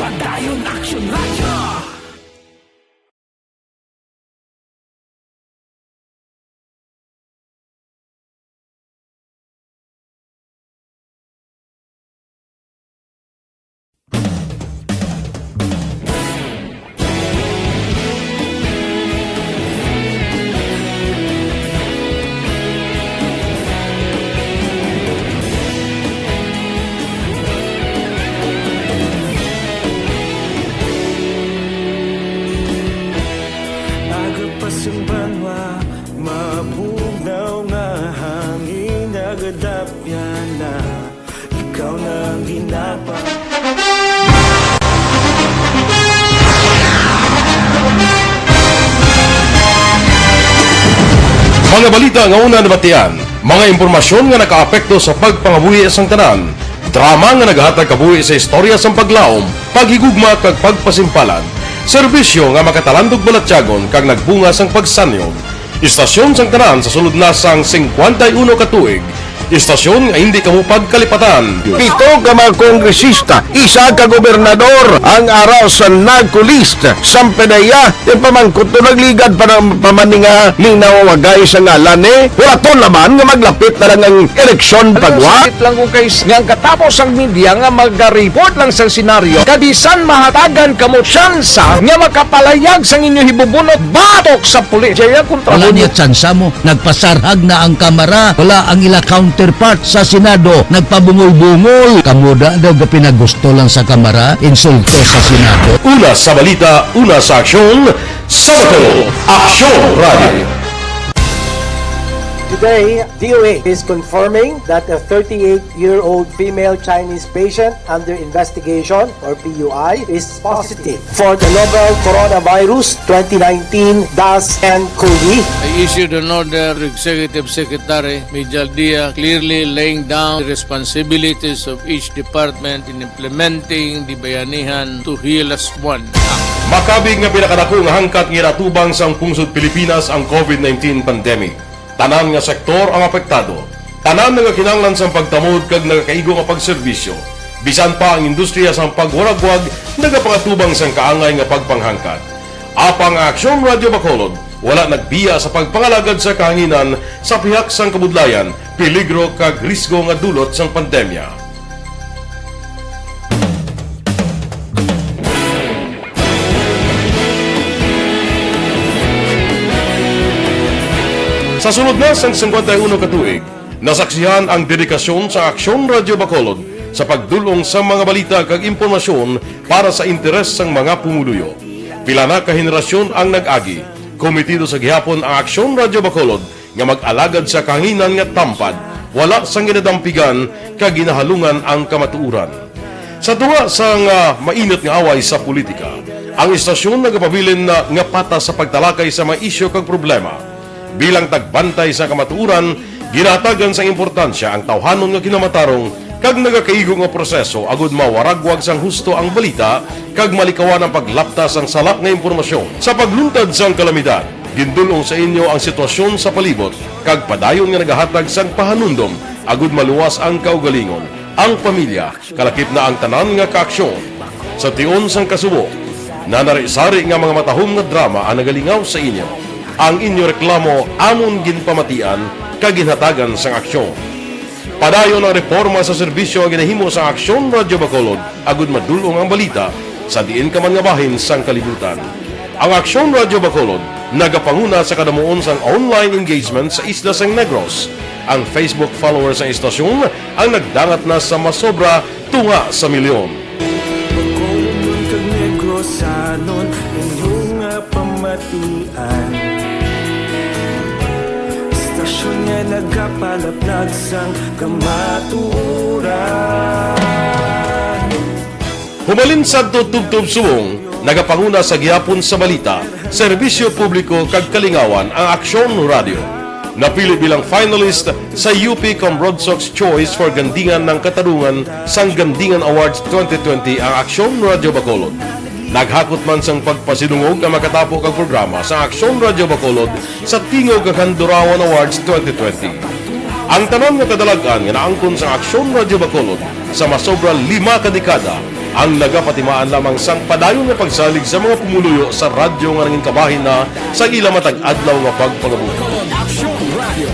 Padayon Aksyon Radyo. Nagapasimbanwa, mabugnaw nga hangin, nagadapyan na. Ikaw na ang ginapa. Mga balita nga una nabatian, mga impormasyon nga nakaapekto sa pagpangabuhi sang tanan, drama nga nagahatag kabuhi sa istorya sang paglaom, paghigugma kag pagpasimpalan, serbisyo nga makatalandog balatyagon kag nagbunga sang pagsanyog. Istasyon sang tanan sa sulod na sang singkwenta y uno ka tuig. Istasyon nga hindi kamo pagkalipatan. Pito ka mga kongresista, isa ka gobernador ang ara sa NAGCO list. Sampanaya, ti pamangkot to nagligad pa ng pamaninga ning nawawagay sa ngalan ni. Wala to naman nga maglapit na lang ang eleksyon pagwa. Sakit lang ko kay nga ang katapos ang media nga magaripot lang sa senaryo. Kabisan mahatagan kamo tsansa nga makapalayag sang inyo hibubunot batok sa pulis. Jaya kontra. Wala niya tsansa mo. Nagpasarhag na ang Kamara. Wala ang ila counterpart sa Senado. Nagpabungol-bungol. Kamo da daw gapinagusto lang sa Kamara. Insulto sa Senado. Una sa balita, una sa aksyon, sa Bacolod, Aksyon Radio. Today, D O A is confirming that a thirty-eight-year-old female Chinese patient under investigation, or P U I, is positive for the novel coronavirus twenty nineteen dash N COVID. I issued an order to Executive Secretary Mijal Dia, clearly laying down the responsibilities of each department in implementing the Bayanihan to Heal Us One Act. Makabig nga pinakadako nga hangkat nga ginatubang sang pungsod Pilipinas ang COVID nineteen pandemic. Tanan nga sektor ang apektado. Tanan nga kinahanglan sang pagtamod kag nagakaigo nga pagserbisyo. Bisan pa ang industriya sang pagwaragwag nagapangatubang sang kaangay nga pagpanghangkat. Apang ang Aksyon Radio Bacolod wala nagbiya sa pagpangalagad sa kahanginan sa pihak sang kabudlayan, peligro kag risgo nga dulot sang pandemya. Sa sulod na sang singkwenta y uno ka tuig, nasaksihan ang dedikasyon sa Aksyon Radio Bacolod sa pagdul-ong sa mga balita kag impormasyon para sa interes sang mga pumuluyo. Pila na ka henerasyon ang nag-agi, kometido sa gihapon ang Aksyon Radio Bacolod nga mag-alagad sa kahanginan nga tampad, wala sang ginadampigan kag ginahalungan ang kamatuoran. Sa tunga sang, ah, mainit nga away sa politika, ang istasyon nagapabilin na nga patas sa pagtalakay sa mga isyu kag problema. Bilang tagbantay sa kamatuoran, ginahatagan sang importansya ang tawhanon nga kinamatarong kag nagakaigo nga proseso agud mawaragwag sang husto ang balita kag malikawan ang paglapta sang sala nga impormasyon. Sa pagluntad sang kalamidad, gindul-ong sa inyo ang sitwasyon sa palibot kag padayon nga nagahatag sang pahanumdom agud maluwas ang kaugalingon, ang pamilya, kalakip na ang tanan nga kaaksyon. Sa tion sang kasubo, nanari-sari nga mga matahom nga drama ang nagalingaw sa inyo. Ang inyo reklamo amon ginpamatian kag ginhatagan sang aksyon. Padayon ang reporma sa serbisyo nga ginahimo sa Aksyon Radyo Bacolod agud madul-ong ang balita sa diin ka man nga bahin sang kalibutan. Ang Aksyon Radyo Bacolod Nagapanguna sa kadamuon sang online engagement sa isla sang Negros. Ang Facebook followers sang istasyon ang nagdangat na sa masobra tunga sa milyon. Bacolod kag Negrosanon, inyo nga pamatian. Istasyon nga nagapalaplag sang kamatuoran. Humalin sadto tubtob subong, nagapanguna sa gihapon sa balita, serbisyo publiko kag kalingawan ang Aksyon Radio. Napili bilang finalist sa U P Comrodsocs Choice for Gandingan ng Katarungan sang Gandingan Awards twenty twenty ang Aksyon Radio Bacolod. Naghakot man sang pagpasidungog ang makatapo kag programa sa Aksyon Radio Bacolod sa Tingog kag Handurawan Awards twenty twenty. Ang tanan nga kadalag-an nga naangkon sang Aksyon Radio Bacolod sa masobra lima ka dekada ang nagapatimaan lamang sang padayon nga pagsalig sa mga pumuluyo sa radyo nga nangin kabahin na sa ila matag adlaw nga pagpangabuhi. Bacolod Aksyon Radio.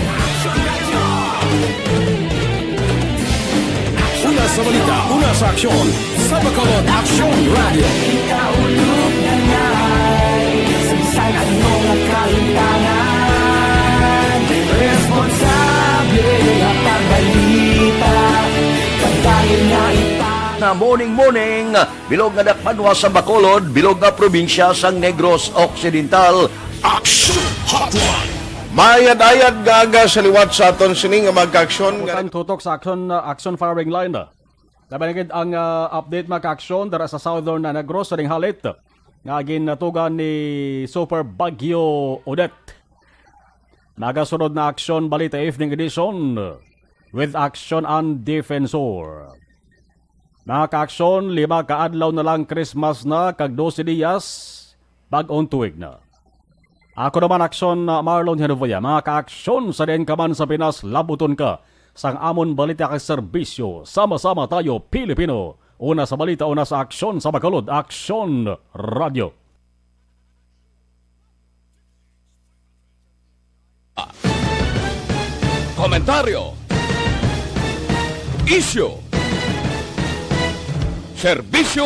Una sa balita, una sa aksyon, sa Bacolod Aksyon Radio. Ikaulog na ngay sa bisan ano nga kalintangan. Responsable nga pagbalita, kadali nga ipang- Na morning, morning, bilog nga dakpanwa sa Bacolod, bilog nga probinsya sang Negros Occidental. Aksyon Hotline. Mayad-ayad nga aga sa liwat sa aton sini nga magkaaksyon nga Ang tutok sa action, uh, action firing line. Laban na gid ang uh, update, mga kaaksyon, dara sa Southern na Negros sa dinghalit nga ginatugan ni Super Bagyo Odette. Nagasunod na aksyon, balita evening edition with action and defensor. Mga kaaksyon, lima ka adlaw na lang Christmas na kag dose diyas bag-ong tuig na. Ako naman, Aksyon, uh, Marlon Genovia. Mga kaaksyon, sa diin ka man sa Pinas, labuton ka sang amon balita kag serbisyo. Sama-sama tayo, Pilipino. Una sa balita, una sa aksyon, sa Bacolod, Aksyon Radio. Komentaryo. Isyu. Serbisyo